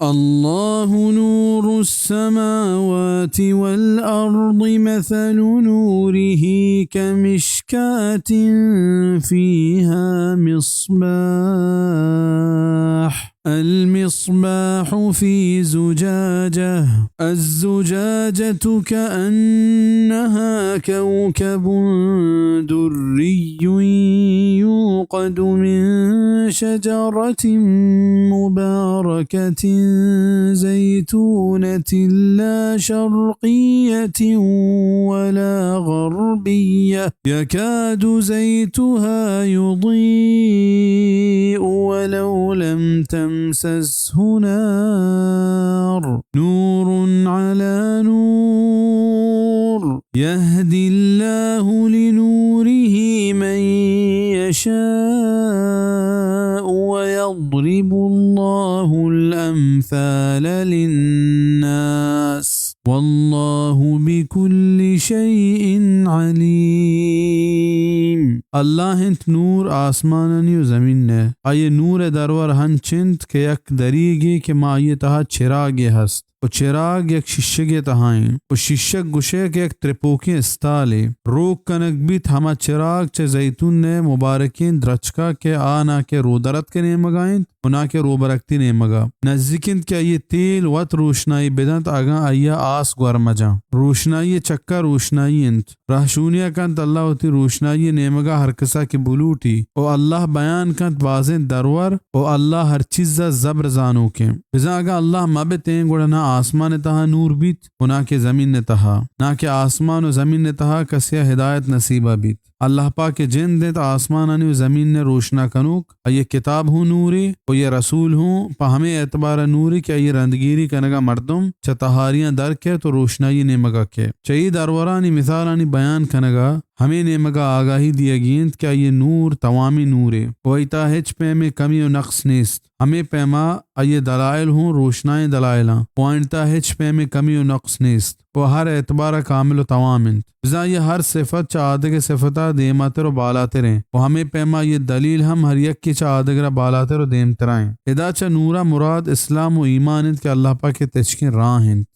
الله نور السماوات والأرض، مثل نوره كمشكاة فيها مصباح، المصباح في زجاجة، الزجاجة كأنها كوكب دري يوقد من شجرة مباركة زيتونة لا شرقية ولا غربية يكاد زيتها يضيء ولو لم تمسسه نار، نور على نور، يهدي الله لنوره من يشاء ويضرب الله الأمثال للناس، والله بكل شيء عليم. اللہ انت نور آسمانانی و زمین ء. آئی نور ء درور ہنچ انت کہ یک دریگے کہ ما آئی تہا چراگے ہست. و چراگ یک شیشگے تہا انت. و شیشگ گوشے کہ یک ترپوکیں استالے. روک کنگ بیت ہما چراگ چہ زیتون ء مبارکیں درچکا کہ آ نہ کہ رودرتک ء نیمگا انت و نہ کہ روبرکتی نیمگا. نزیک انت کہ آئی تیل وت روشنائی بدنت اگاں آئی آس گور مجاں. روشنائی چکا روشنائی انت. رہشونی ء کنت، اللہ وتی روشنائی ء نیمگا ہر کسا کہ بلوٹی. و اللہ بیان کنت بازیں درور، و اللہ ہر چیز ء زبر زانوکیں. بزاں اگاں اللہ مہ بتیں گڑا نہ آسمان ء تہا نور بیت و نہ کہ زمین ء تہا، نہ کہ آسمان و زمین ء تہا کسے ء ہدایت نصیبہ بیت. اللہ پاک ء جند انت آسمانانی و زمین ء روشنا کنوک، آئی ء کتاب ہوں نورے و آئی ء رسول ہوں پہ ہمے اعتبار ء نورے کہ آئی ء رندگیری کنگا مردم چہ تہاریاں در کیت و روشنائی نیمگا کیت. چہ اے درورانی مثالانی بیان کنگا ہمے نیمگا آگاہی دیگی انت کہ آئی ء نور توامیں نورے و آئی تہا ہچ پیمیں کمی و نقص نیست. ہمے پیما آئی ء دلائل ہوں روشنائیں دلائلاں و آئین تہا ہچ پیمیں کمی و نقص نیست. و ہر اعتبار ء کامل و توام انت. بزاں آئی ء ہر صفت چہ آدگہ صفت ء دیماتر و بالاتر انت و ہمے پیما آئی ء دلیل ہم ہر یکے چہ آدگر ء بالاتر و دیمترا انت. ادا چہ نور ء مراد اسلام و ایمان انت کہ اللہ پاک ء تچکیں راہ انت.